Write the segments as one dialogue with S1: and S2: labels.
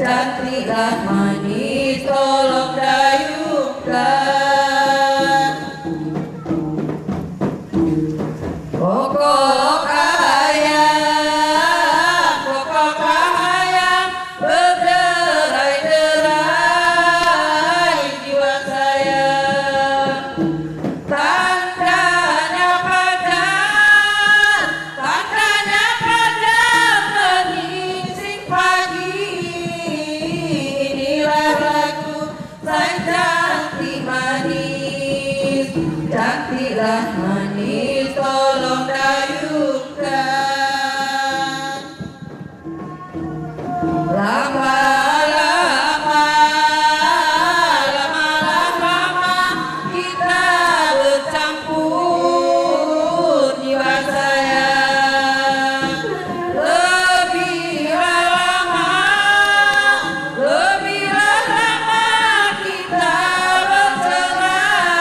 S1: Cantiklah manis, tolong dayungkan. Pokok ayam berderai-derai jiwa saya. Tandanya fajar, tandanya fajar menyingsing pagi. Inilah lagu sang cantik manis, cantiklah manis, tolong dayungkan. Lama-lama, lama-lama kita bercampur jiwa saya. Lebihlah lama kita bercerai.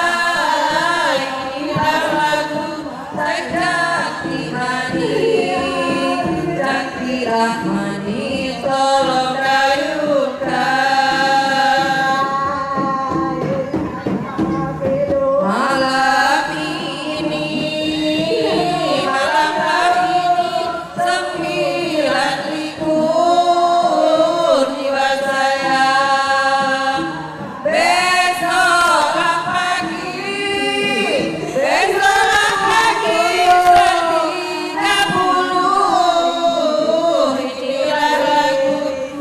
S1: Inilah lagu sang cantik manis, cantiklah manis, tolong dayungkan. Malam ini, malamlah ini 29 jiwa saya. Besoklah pagi, besoklah pagi 30. Inilah lagu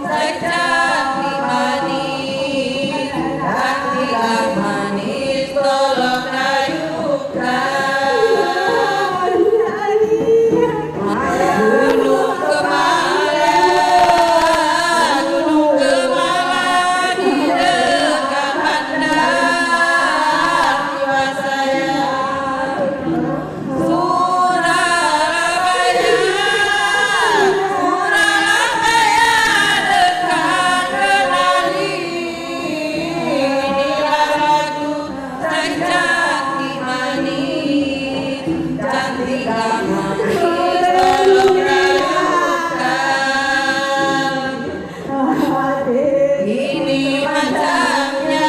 S1: sang cantik manis, cantiklah manis, tolong dayungkan. Gunung Kemala di dekat bandar jiwa saya. Surabaya, Surabaya dekat kenali. Inilah lagu sang cantik manis, cantiklah manis, tolong dayungkan. Ini macamnya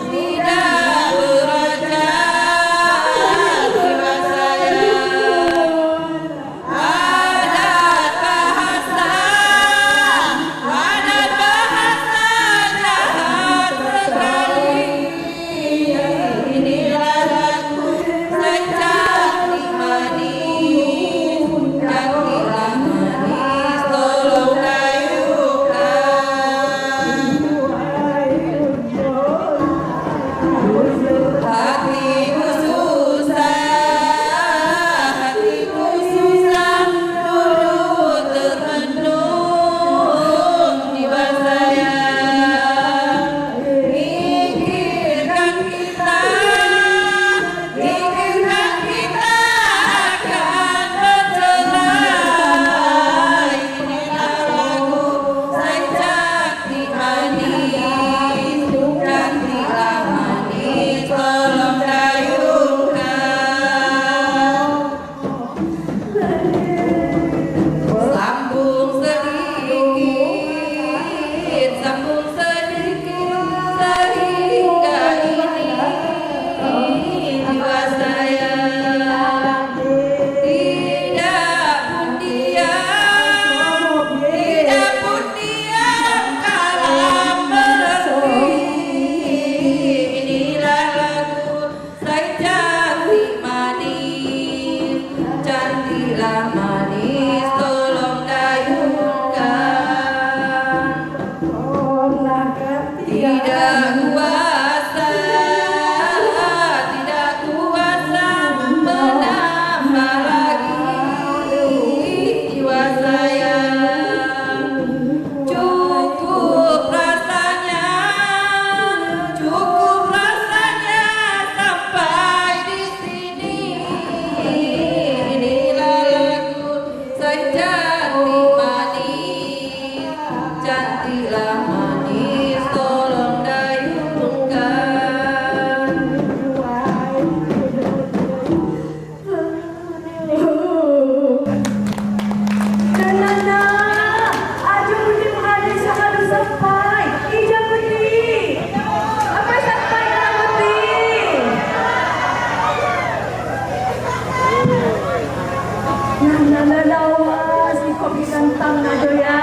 S1: tidak berajar jiwa saya. Adat bahasa jahat sekali. Inilah lagu sang cantik manis, cantiklah manis, tolong dayungkan. Hatiku susah, hatiku susah, duduk termenung jiwa saya. Mikirkan kita, mikirkan kita akan bercerai. Inilah lagu sang cantik manis, cantiklah manis, tolong dayungkan. Sambung sedikit sehingga ini jiwa saya. Tidak pun diam, tidak pun diam kalam berhenti. Inilah lagu sang cantik manis, cantiklah manis, tolong dayungkan. Tidak kuasa, tidak kuasa menambah lagi jiwa saya. Cukup rasanya sampai di sini. Inilah lagu sang cantik manis, cantiklah manis, tolong dayungkan.
S2: Na na na. Lalawa si kopi kantang ajo ya.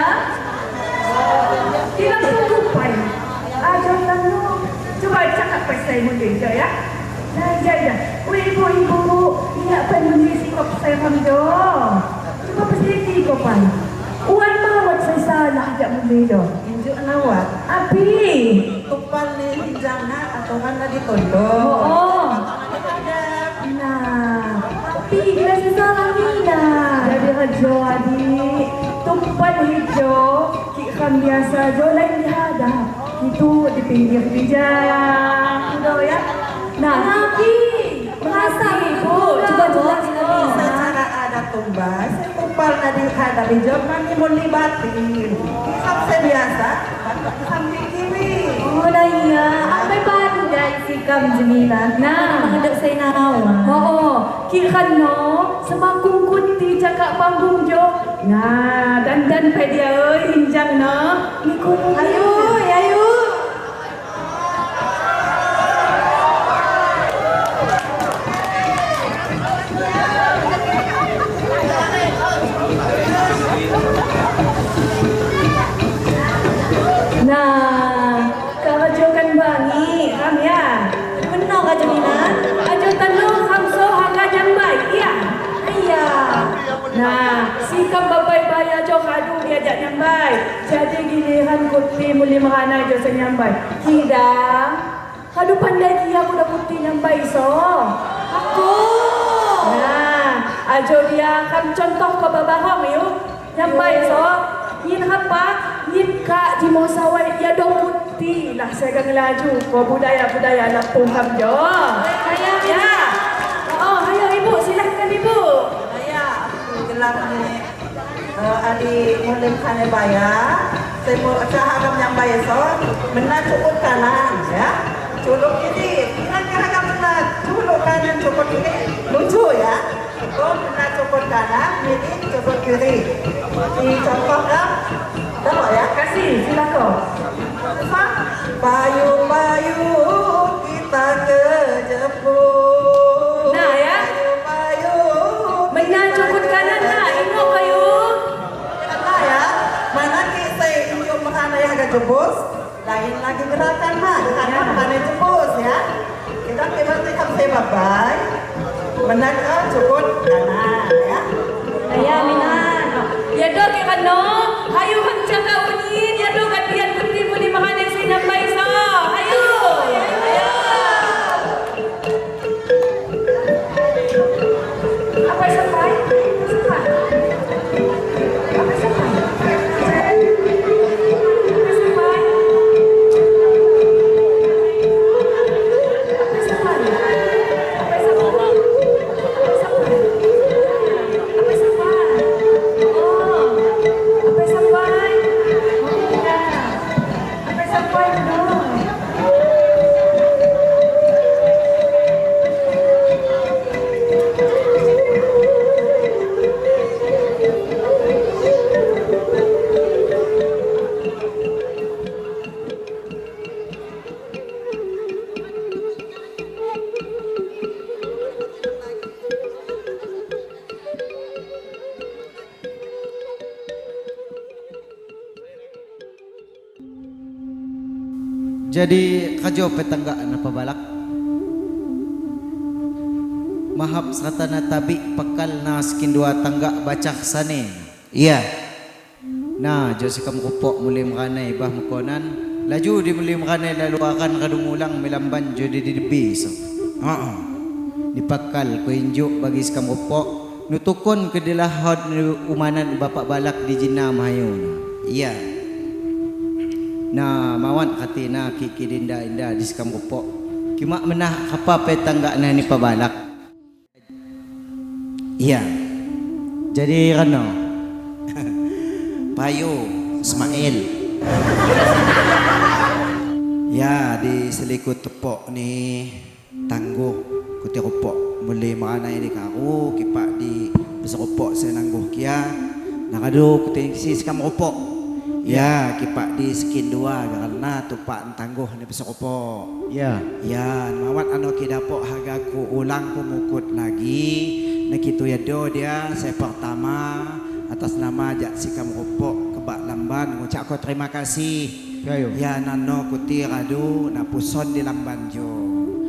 S2: Tidak tunggu pai. Ajo lalu. Coba cakap pai saya mungkin jo ya. Nah, ya ya. Ibu-ibu, ingat pai mungkin si kopi saya jo. Coba pasti ko pai. Uan mawat saya salah jak mungkin jo.
S3: Injuk nawat.
S2: Api.
S3: Tupal ni hinjangna atau kan ditunduk.
S2: Oh. Nah, api kira salah ni nah. Jadi hajo adik, tumpan hijau, kikan biasa jo lain dihadap. Itu di pinggir bijak, gitu ya. Nah,
S4: Nabi,
S2: mengapa ibu? Coba jelas
S3: Secara adat tumbas, tumpal na dihadap hijau mani melibatin. Kisah saya biasa, batuk samping kiri.
S4: Oh lah iya, apa pandai sikam Jamila.
S2: Nah.
S4: Menghadap saya nawa.
S2: Oh, kira no, semangkung kunti cakap panggung jo. Nah, dandan pe dia oi hinjang no. Niku
S3: Ayo, ayo.
S2: Nah, kerajokan bangi, kam ya.
S4: Benar kah Jamila?
S2: Ajo tanu kamso haka nyambai, iya.
S4: Iya.
S2: Nah, sikam babai baya jo kadu diajak nyambai. Jadi giliran kuti muli merana jo senyambai. Kidang, kadu pandai kia aku dah putih nyambai so.
S4: Aku.
S2: Nah, ajo dia kam contoh ke babahong yuk. Nyambai so. Yin apa? Yin kak di sawai ya dong putih lah saya kan laju ko budaya-budaya lah Tuhan jo.
S4: Ayah,
S2: Ya. Oh, ayo ibu silahkan ibu.
S3: Ayah, aku gelang ni adi mulim kane baya. Saya mau cahagam yang baya so, mena cukup kanan ya. Culuk kiri, kira kira mena culuk kanan cukup kiri, lucu ya. Cukup mena cukup kanan, ini cukup kiri. Dicontohkan, tahu ya?
S2: Kasih, silakan.
S3: Payu-payu kita ke Jepun.
S2: Nah, ya.
S3: Payu-payu.
S2: Mena cukup kanan nah, ingat kayu.
S3: Kata ya, mana kita injuk makanan yang agak jebus, lain lagi gerakan mah, karena makanan jebus ya. Kita kita tikam saya babai, menang cukup kanan ya.
S4: Ayah Minan.
S2: Ya do ke kano, hayu kan cakap unyin, ya do gantian putih muli makanan sinambai so. Hayu. Hayu. Apa sampai? Sampai. Apa sampai? Apa sampai? Apa sampai? Apa sampai? Apa sampai? Apa sampai? Oh, apa sampai? Oh, apa sampai dong?
S5: Jadi kajo petangga na pabalak. Mahap serta na tabi pakal na skin dua tangga bacak sane.
S6: Iya.
S5: Nah, jo sikam kupok muli meranai bah mekonan. Laju di muli meranai lalu akan kadumulang melamban jo di debi so.
S6: Heeh.
S5: Dipakal ko injuk bagi sikam kupok nutukon ke dilahod umanan bapak balak di jina mahayu.
S6: Iya.
S5: Nah, mawan katina kiki dinda inda di sikam kupok. Kima menah apa petangga na ni pabalak.
S6: Iya.
S5: Jadi rano.
S6: Payu Ismail. Ya di selikut tepok ni tangguh kuti kupok mulai makanai di karu kipak di besar kupok saya nangguh kia nakadu kuti si sikam kupok. Ya kipak di skin dua karena tupak tangguh ni besar kupok.
S5: Ya.
S6: Ya mawat ano kidapok hagaku ulang ku mukut lagi. Nakitu ya do dia saya pertama atas nama jak sikam rupok kebak lamban ngucap ko terima kasih.
S5: Ayo.
S6: Ya nano kuti radu na puson di lamban jo.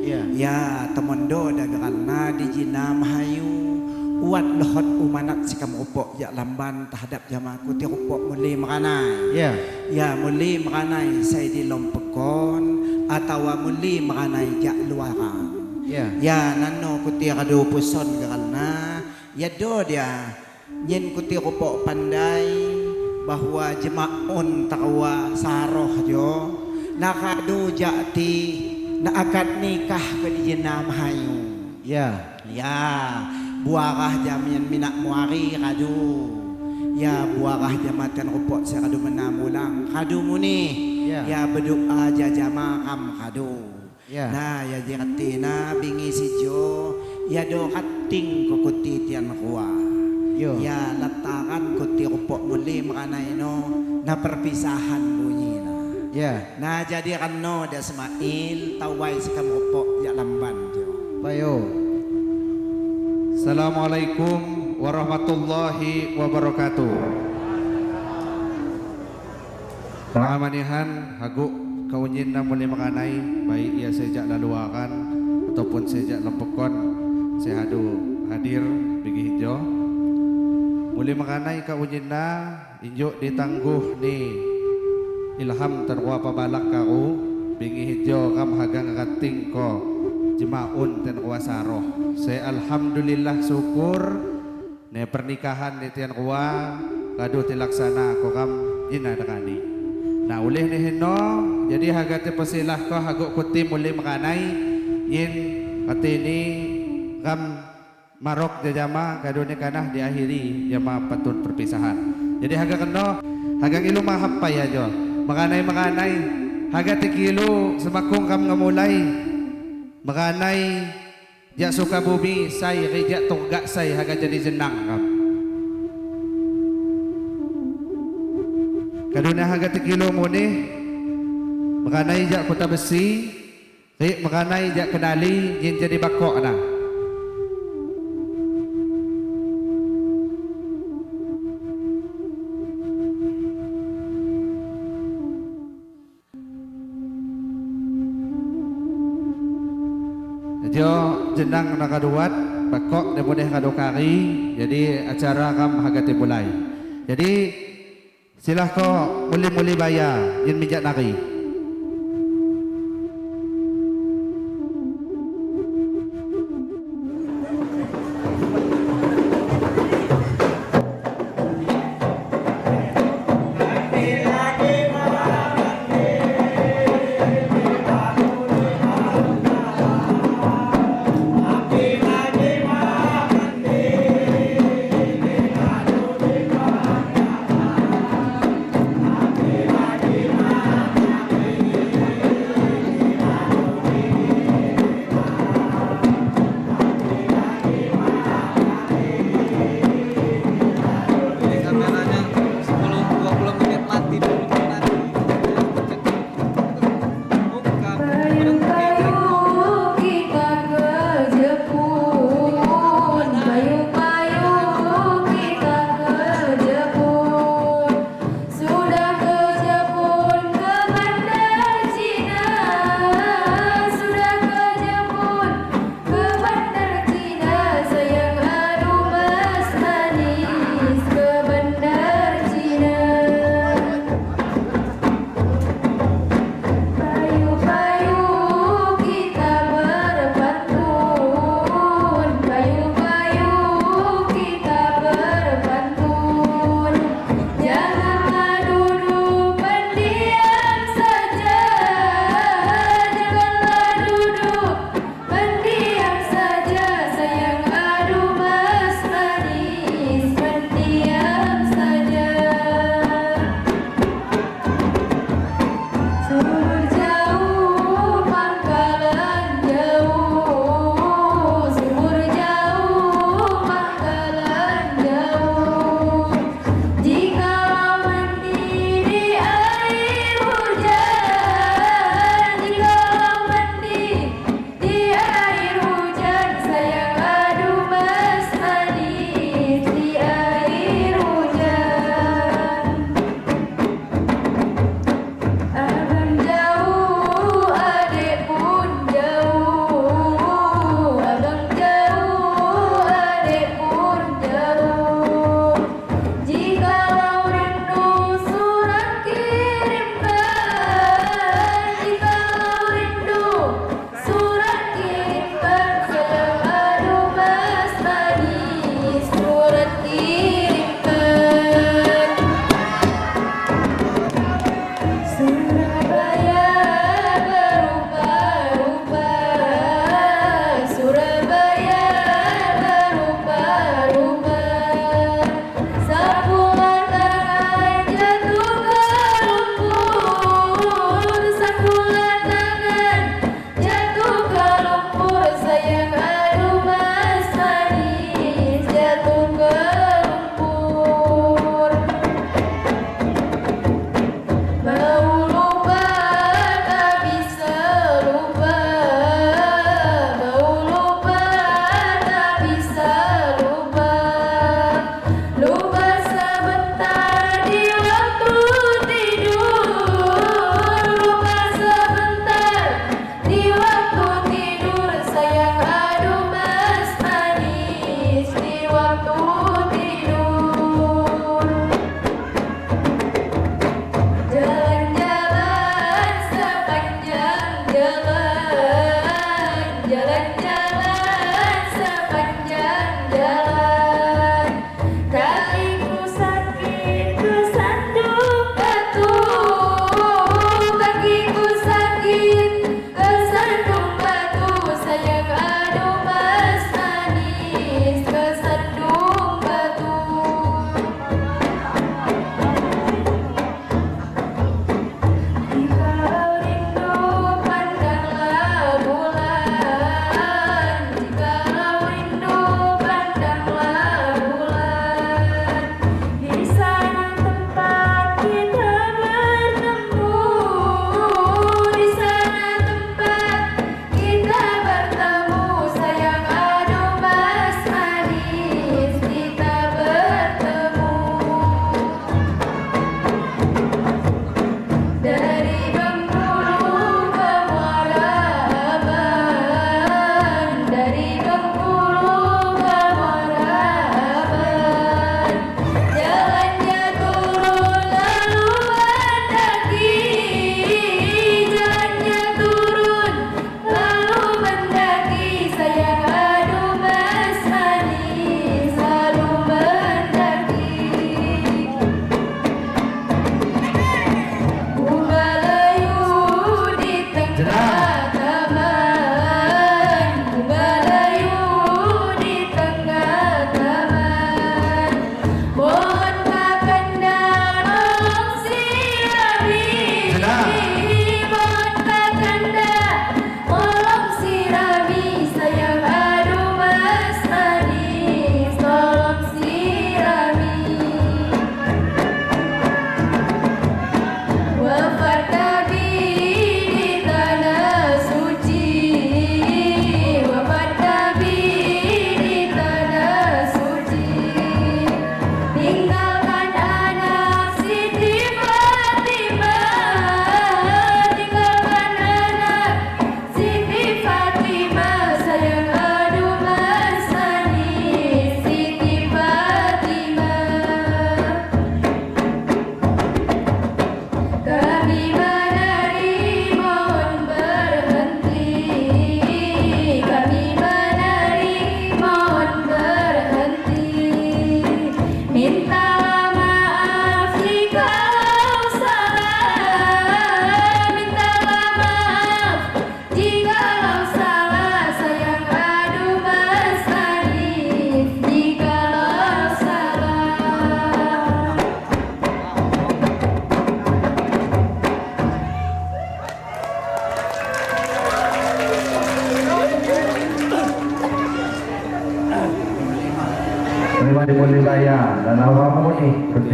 S5: Ya.
S6: Ya temondo dageralna di jina mahayu uat lohot umanat sikam rupok jak lamban terhadap jamaah kuti rupok muli meranai.
S5: Ya.
S6: Ya muli meranai saya di lompekon atau muli meranai jak luaran.
S5: Ya.
S6: Ya nano kuti radu puson geralna ya do dia nyen kuti rupok pandai bahwa jemaun takwa saroh jo nakadu jati na akad nikah ke di jena mahayu.
S5: Ya.
S6: Ya buarah jamian minak muari kadu. Ya buarah jamatan rupok saya kadu menamulang kadu muni.
S5: Ya.
S6: Ya berdoa jajama kam kadu.
S5: Ya.
S6: Nah ya jirtina bingi sijo ya do kating kukuti tian kuah.
S5: Yo.
S6: Ya lataran kuti rupok muli meranai no na perpisahan bunyi na.
S5: Ya.
S6: Nah jadi rano da Ismail tawai sekam rupok ya lamban jo.
S5: Payo.
S7: Assalamualaikum warahmatullahi wabarakatuh. Pangamanihan hagu kaunyin na muli makanai baik ia sejak laluakan ataupun sejak lempekon saya hadu hadir bagi hijau. Muli makanai kaunyin na injuk ditangguh ni ilham terwa pabalak kau bingi hijau kam hagang kating ko jemaun ten kuwa saroh. Saya alhamdulillah syukur ne pernikahan ni tian kuwa kadu tilaksana ko kam jina dekani. Nah ulih ni hino jadi hagate pasilah ko haguk kuti muli makanai yin katini kam marok jajama kadu ni kanah diakhiri jama patun perpisahan. Jadi haga keno haga ngilu mahapai aja. Makanai makanai haga tikilu semakung kam ngamulai makanai jak Sukabumi sai rejak tunggak sai haga jadi jenang kam. Kaduna haga tikilo muni makanai jak Kota Besi rik makanai jak Kenali jin jadi bakok nah. Jo jenang nakaduat bakok dia boleh kadokari jadi acara kam haga mulai. Jadi silah ko muli-muli bayar yin mijak nari.
S8: Lagi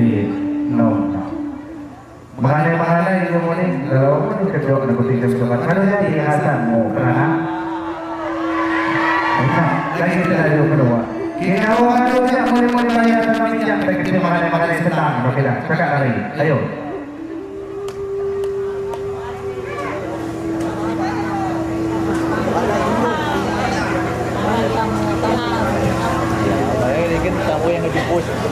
S8: Kuti nom. Mengenai ilmu ni, kalau pun kedok nak kuti jam sokat. Kalau jadi Hasan mau kerana. Nah, lagi kita lagi kedua. Kina orang tu yang mulai-mulai bayar tanah minyak, kita mengenai senang, okey dah. Cakap lagi. Ayo.
S4: Yeah.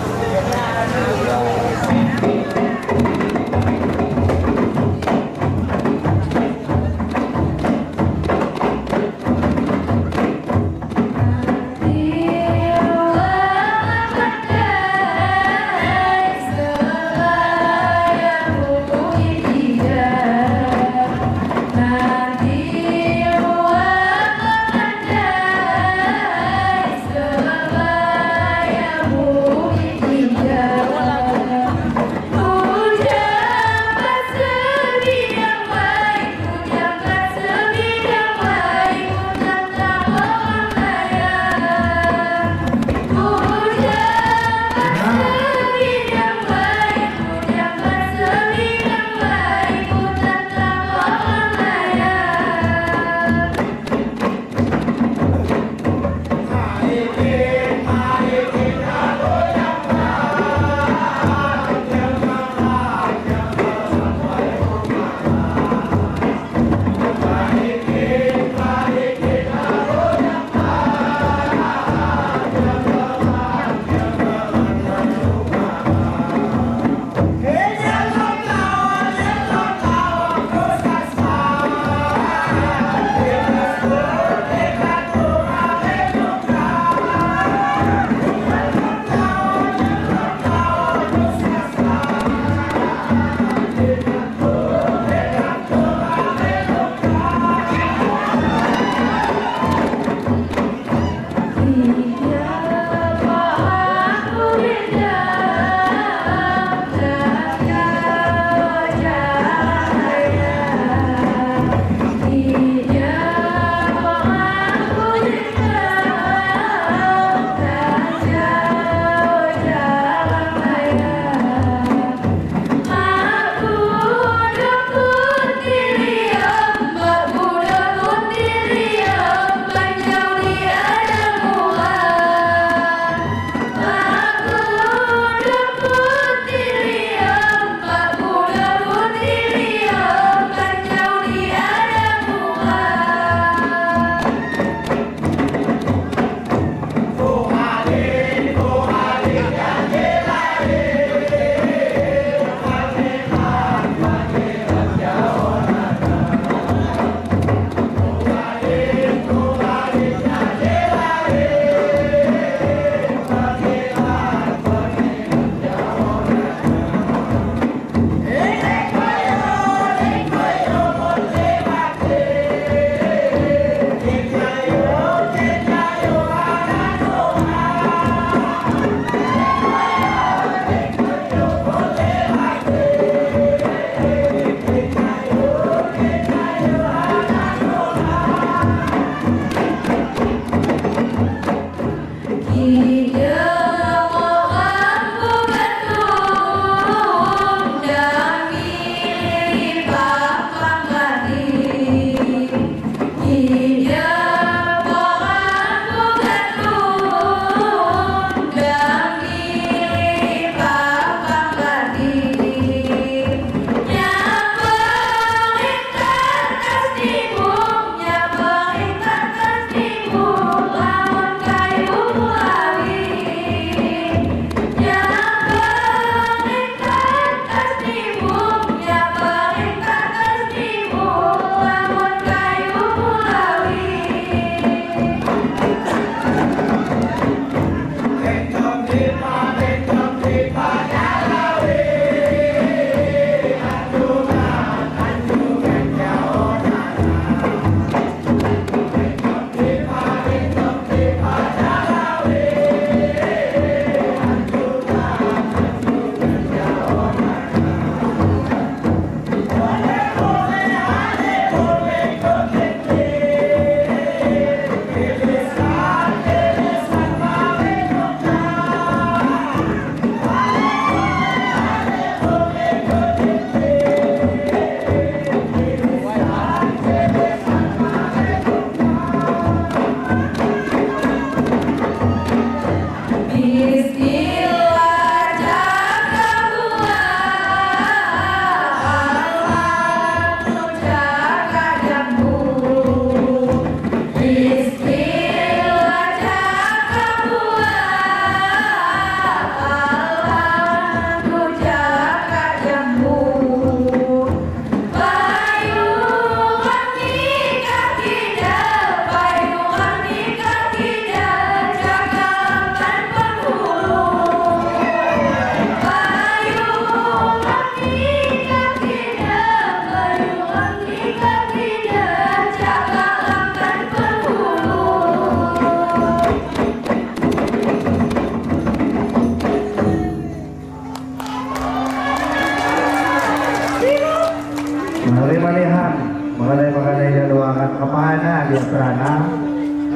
S8: Mari malihan mengenai jaluangan kemana dia perana.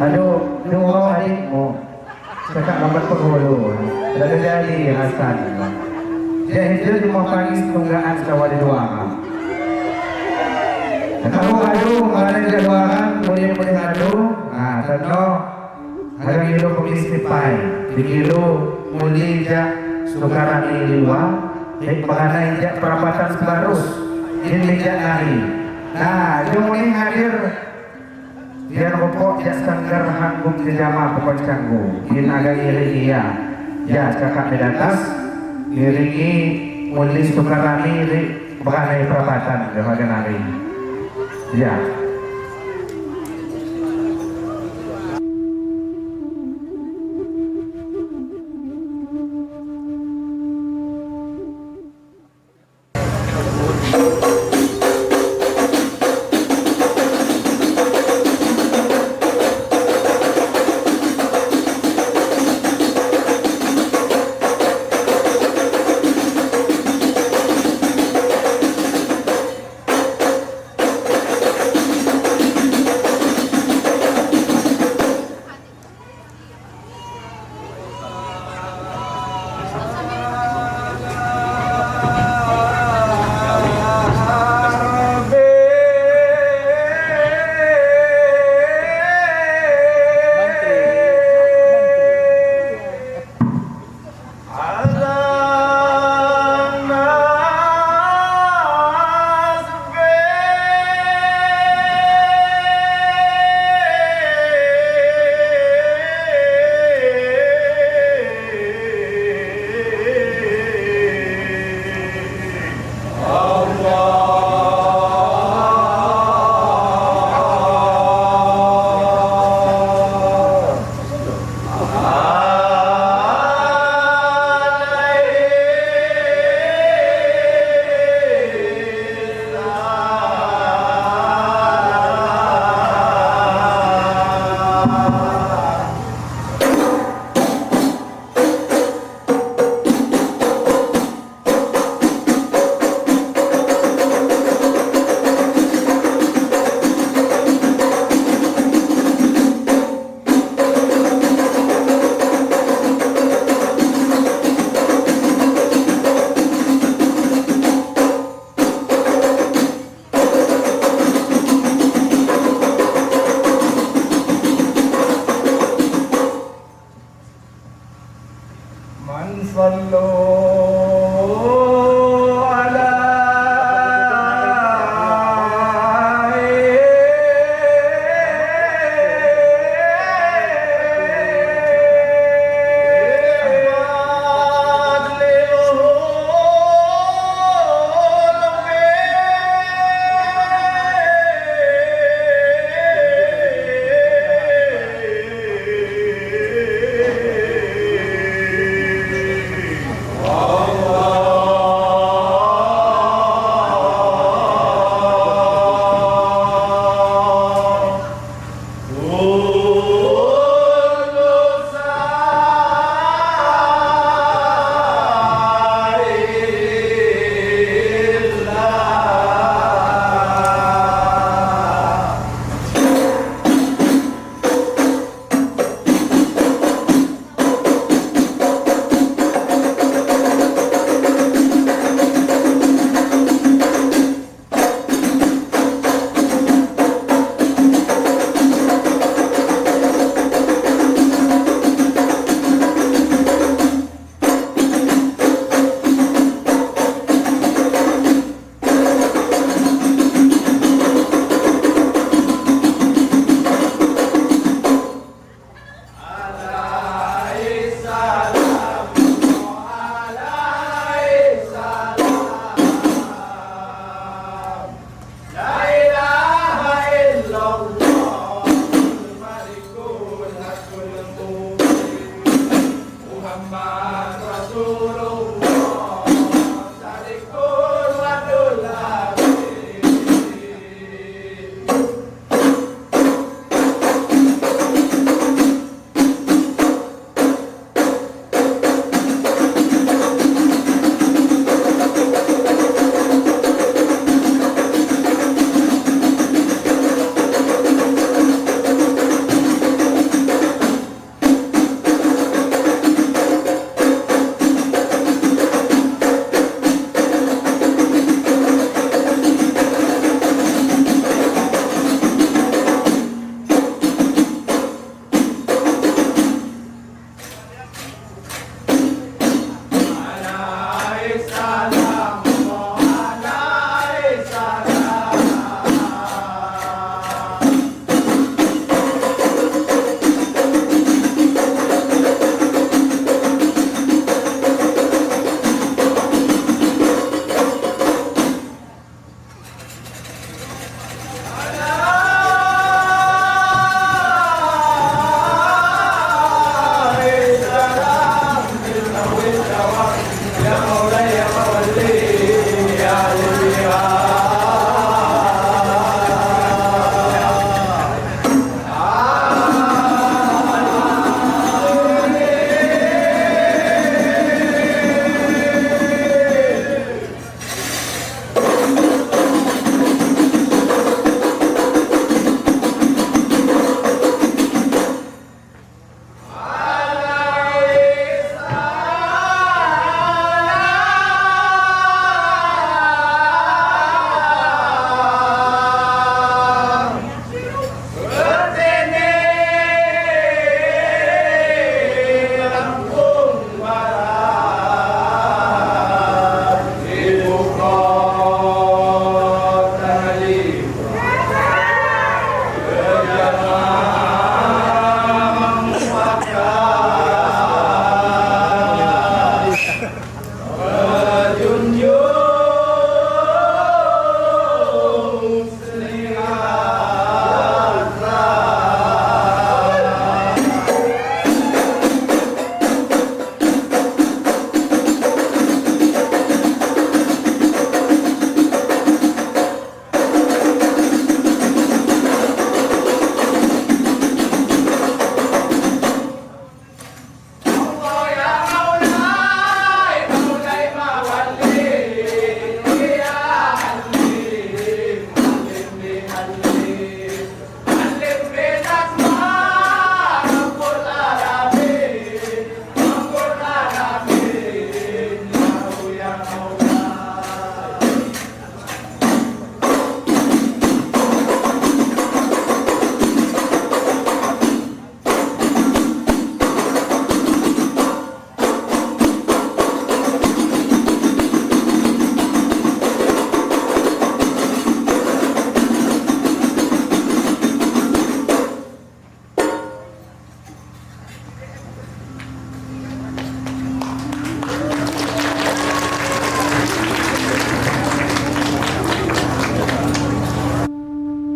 S8: Aduh, dua adikmu. Cakap lambat penghulu. Lalu jadi Hasan. Dia hidup cuma pagi tunggaan sawah di luangan. Kamu aduh mengenai jaluangan boleh aduh. Nah, tentu ada kilo komisi pai, di kilo muli jak Sukarami liwa, hik mengenai jak perapatan sebarus, ini jak nari. Nah, jumlah hadir dia rokok jak sanggar hanggung jejama pokok canggu, in agak ngiringi ya, ya cakap di atas ngiringi muli Sukarami di mengenai perapatan jamaah nari. Ya.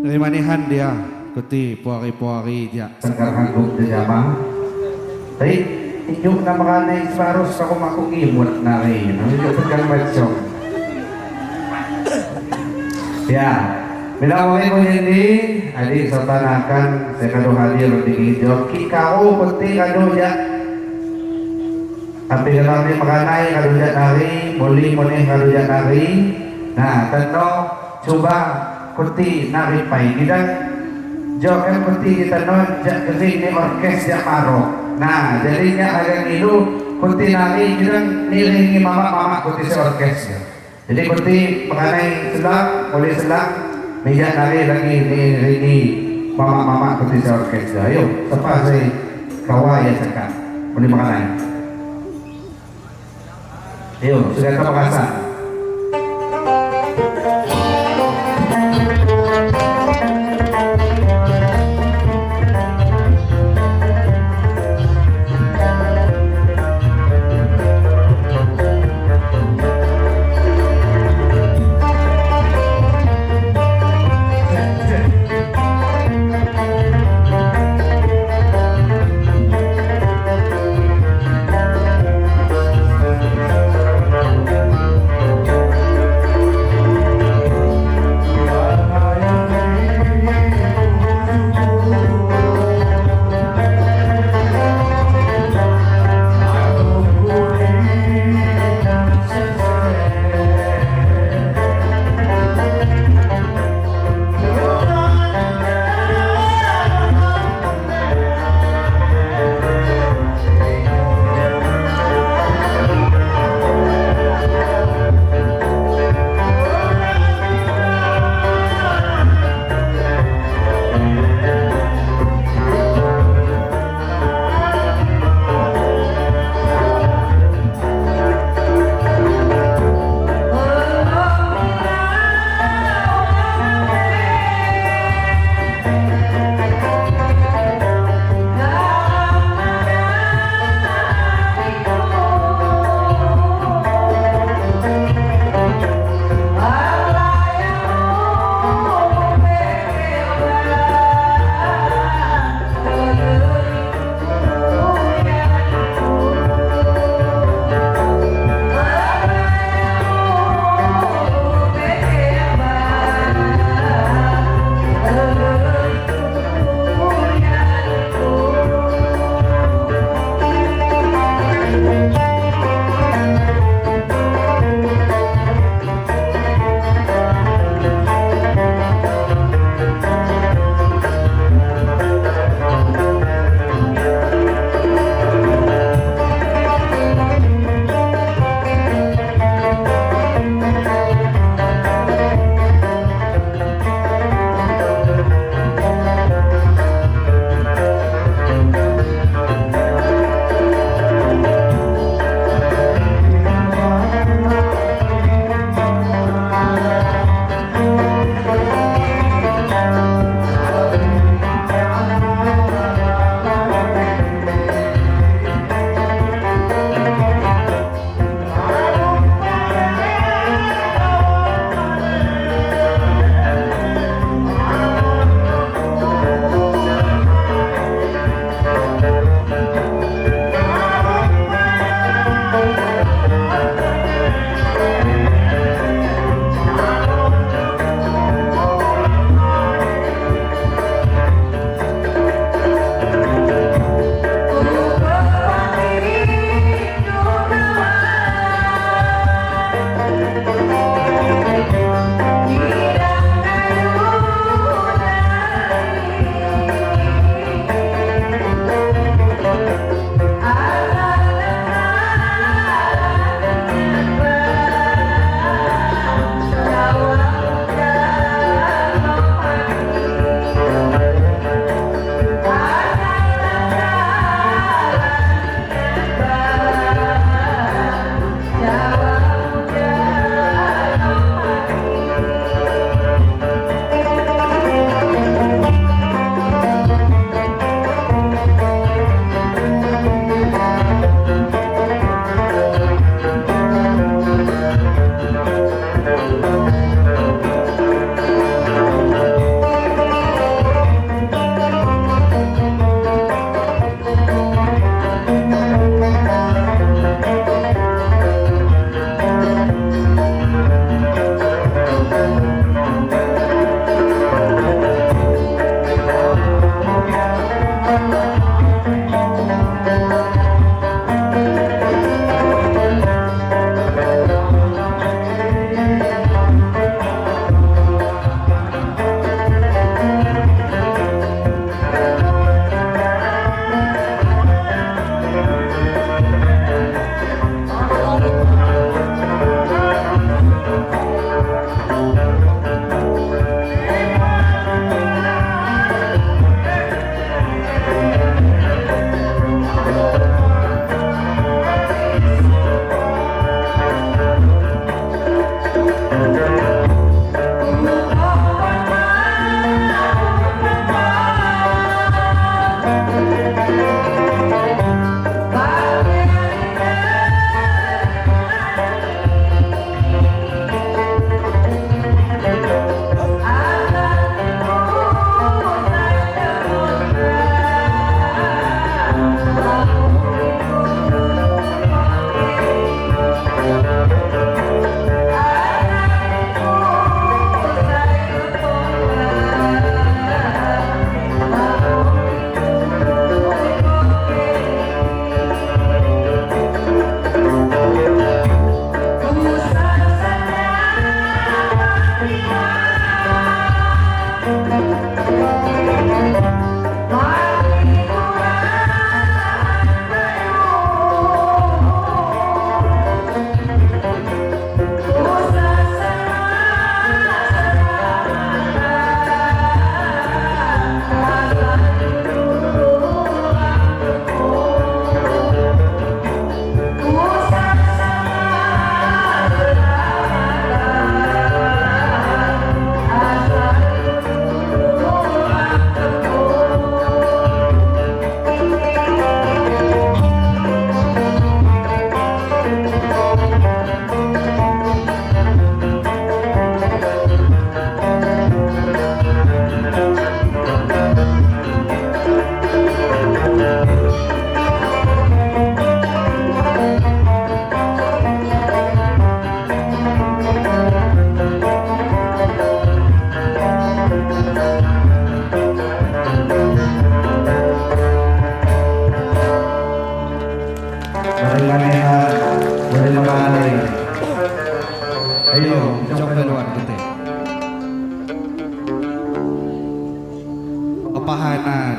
S7: Rimanihan dia kuti puari-puari dia.
S8: Sangkar hanggung jama. Tapi injuk nama kanai seharus aku maku ngimut nari. Nanti juk tegang macam. Ya, bila orang ini adik serta akan saya kado hadir di hijau. Kikau peti kado ya. Tapi kalau ni makanai kado jak nari, boleh moneh kado jak nari. Nah, tentu coba kuti nari pai kita. Jokan kuti kita non jak kering ni orkes jak marok. Nah, jadinya agak ngilu kuti nari kita niringi mama-mama kuti seorkes ya. Jadi kuti mengenai selang, boleh selang, minyak nari lagi niringi mama-mama kuti seorkes ya. Ayo, siapa saya kawai ya cakap boleh mengenai. Ayo, sudah terpaksa.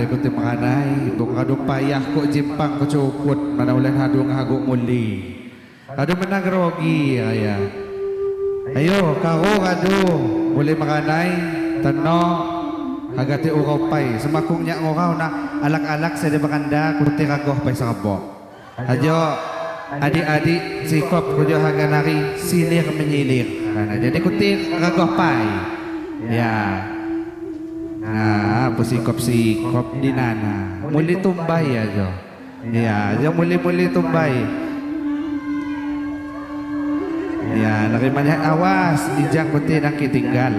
S7: kuti makanai bung kadu payah kok jimpang ko cukut mana ulen hadu ngaguk muli kadu menang grogi ya. Ayo karo kadu boleh makanai teno agate urau pai semakung nyak ngorau nak alak-alak saya bakanda kuti ragoh pai sarabok. Ajo adik-adik sikop kujo haganari silir menyilir. Nah, jadi kuti ragoh pai. Ya. Nah, apa sikop-sikop di nana. Muli tumbai aja. Ya, aja muli-muli tumbai. Ya, narimanya awas ijang kuti nang kitinggal.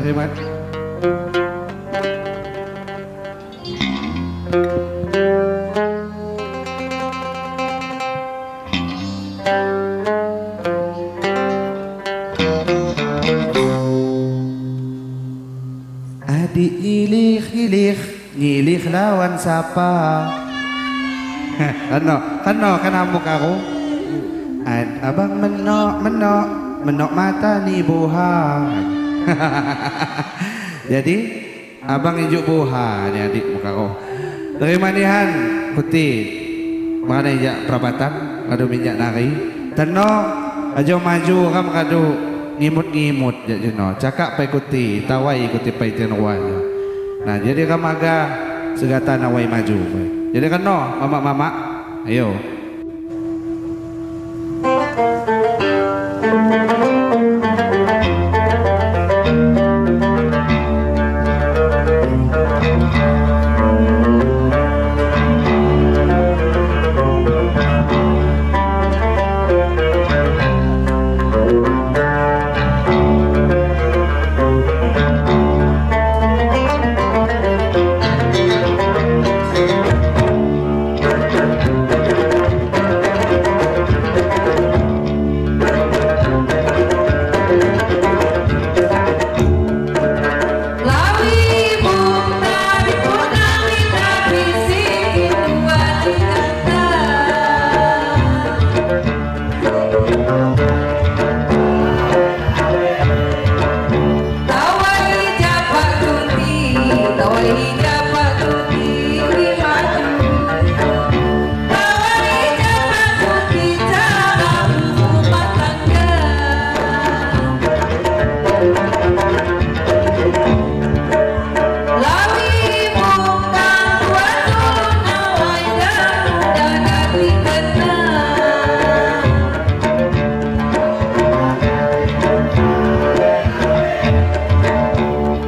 S7: Terima. Adik nyilih-nyilih, nyilih lawan siapa? Kano, kano, kan amuk aku. Abang menok, menok, menok mata ni buha. Jadi abang ijuk buha ni adik muka kau. Terima nihan putih mana injak perabatan kado minyak nari. Teno ajo maju kam kado ngimut-ngimut jak jeno. Cakap pai kuti tawai ikuti pai tenwanya. Nah jadi kam aga segata nawai maju. Jadi keno mama-mama ayo.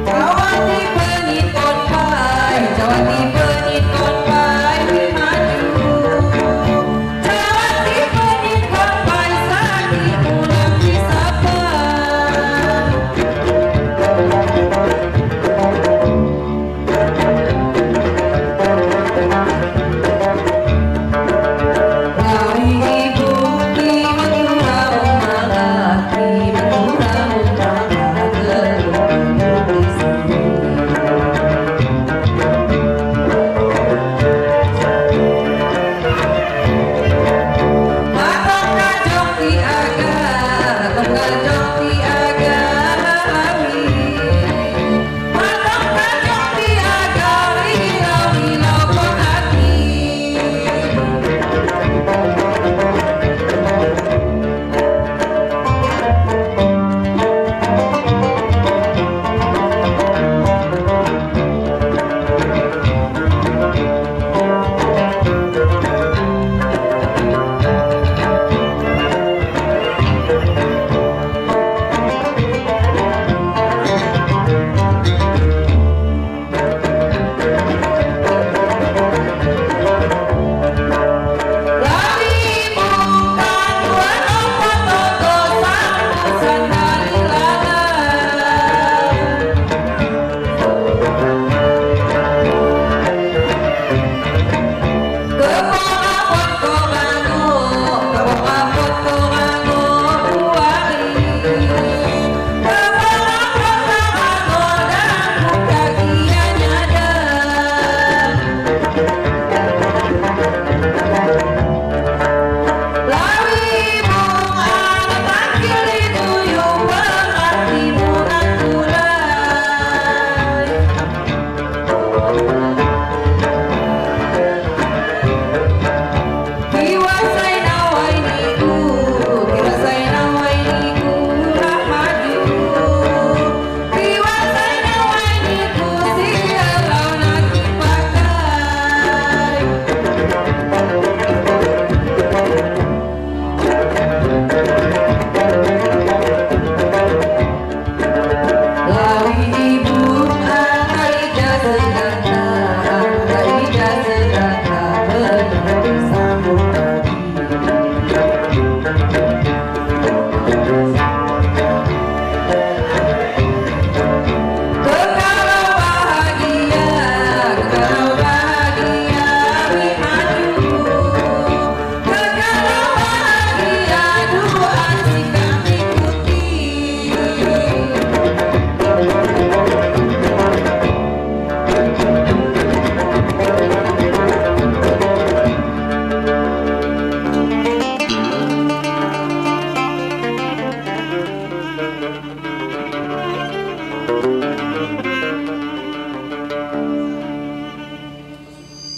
S1: Kawati pengikut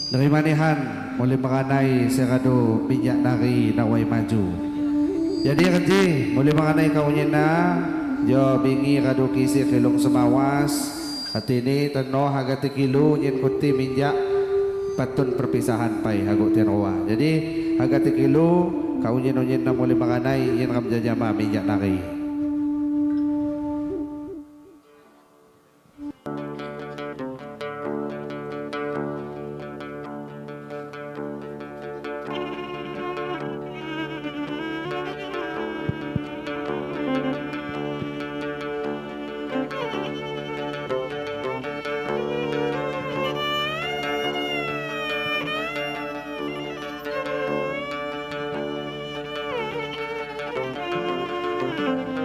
S7: Nerima nihan mulai mengenai seradu minyak nari nawai maju. Jadi kerji mulai mengenai kaunyina jo bingi radu kisi kilung semawas hatini teno haga kilo nyen kuti minyak patun perpisahan pai hago tian roa. Jadi haga kilo kaunyin unyin na mulai mengenai yen ram jajama minyak nari.
S9: Thank you.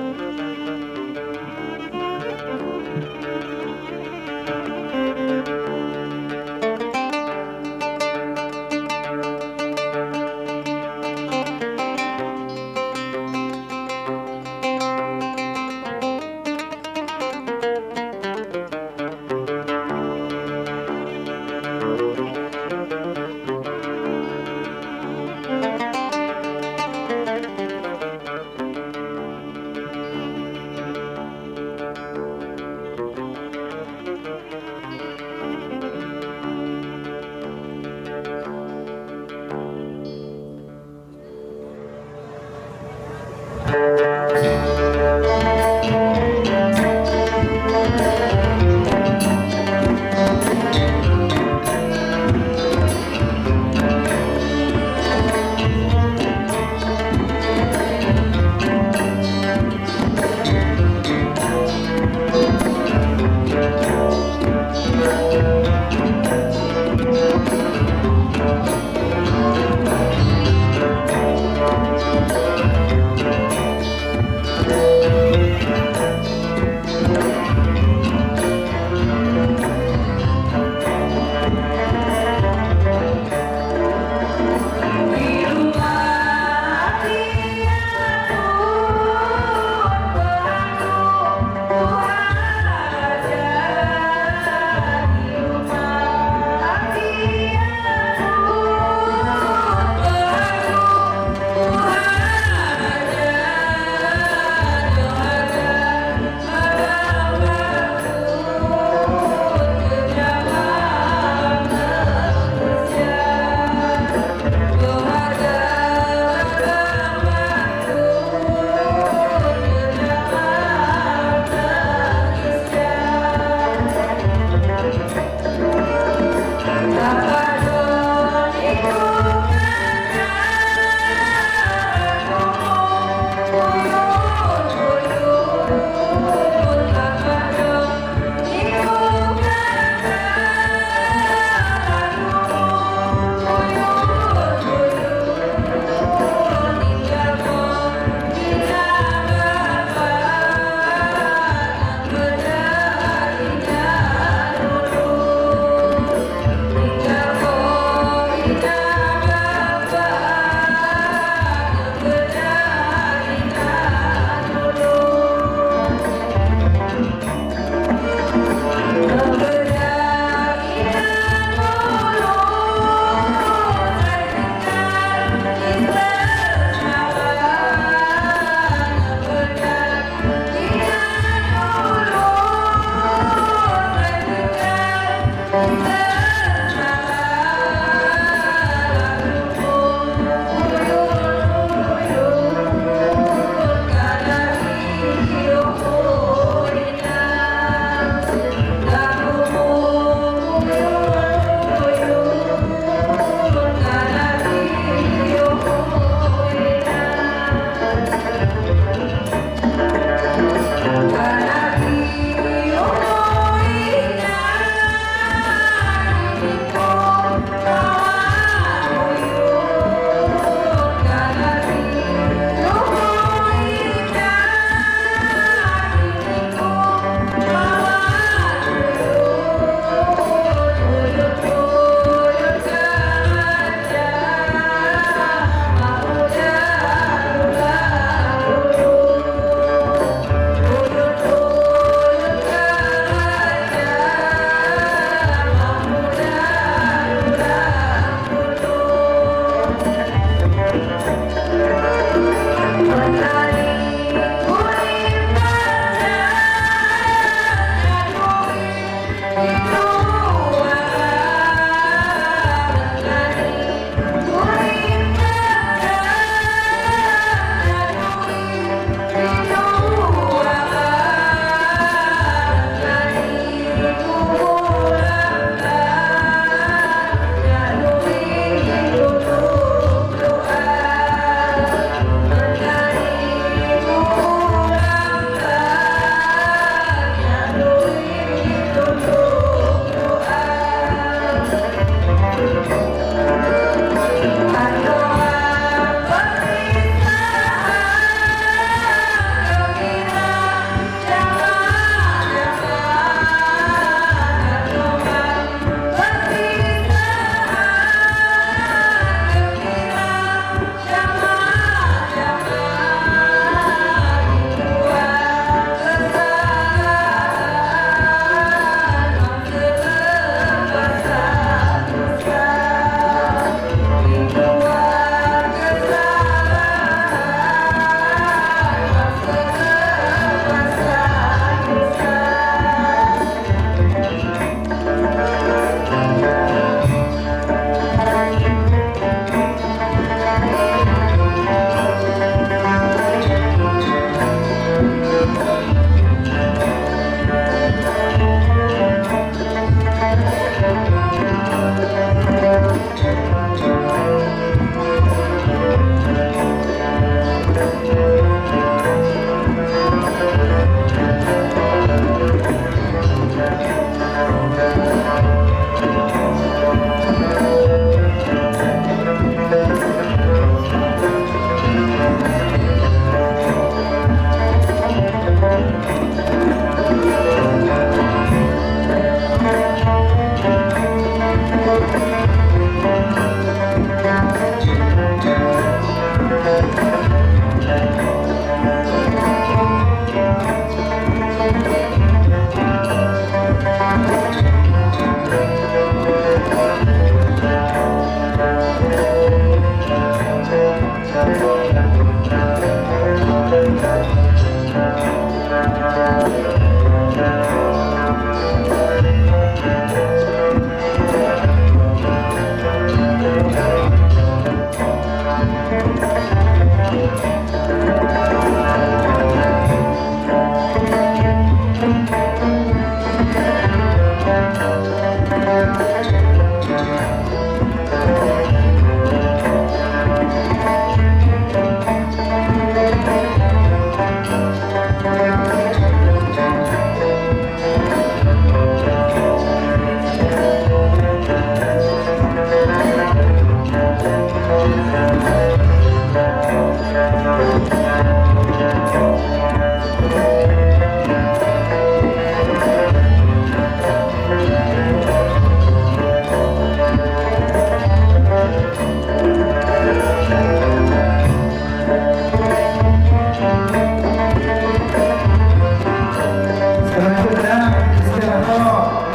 S8: Selanjutnya, istilah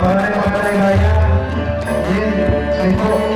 S8: mengenai baya di lingkup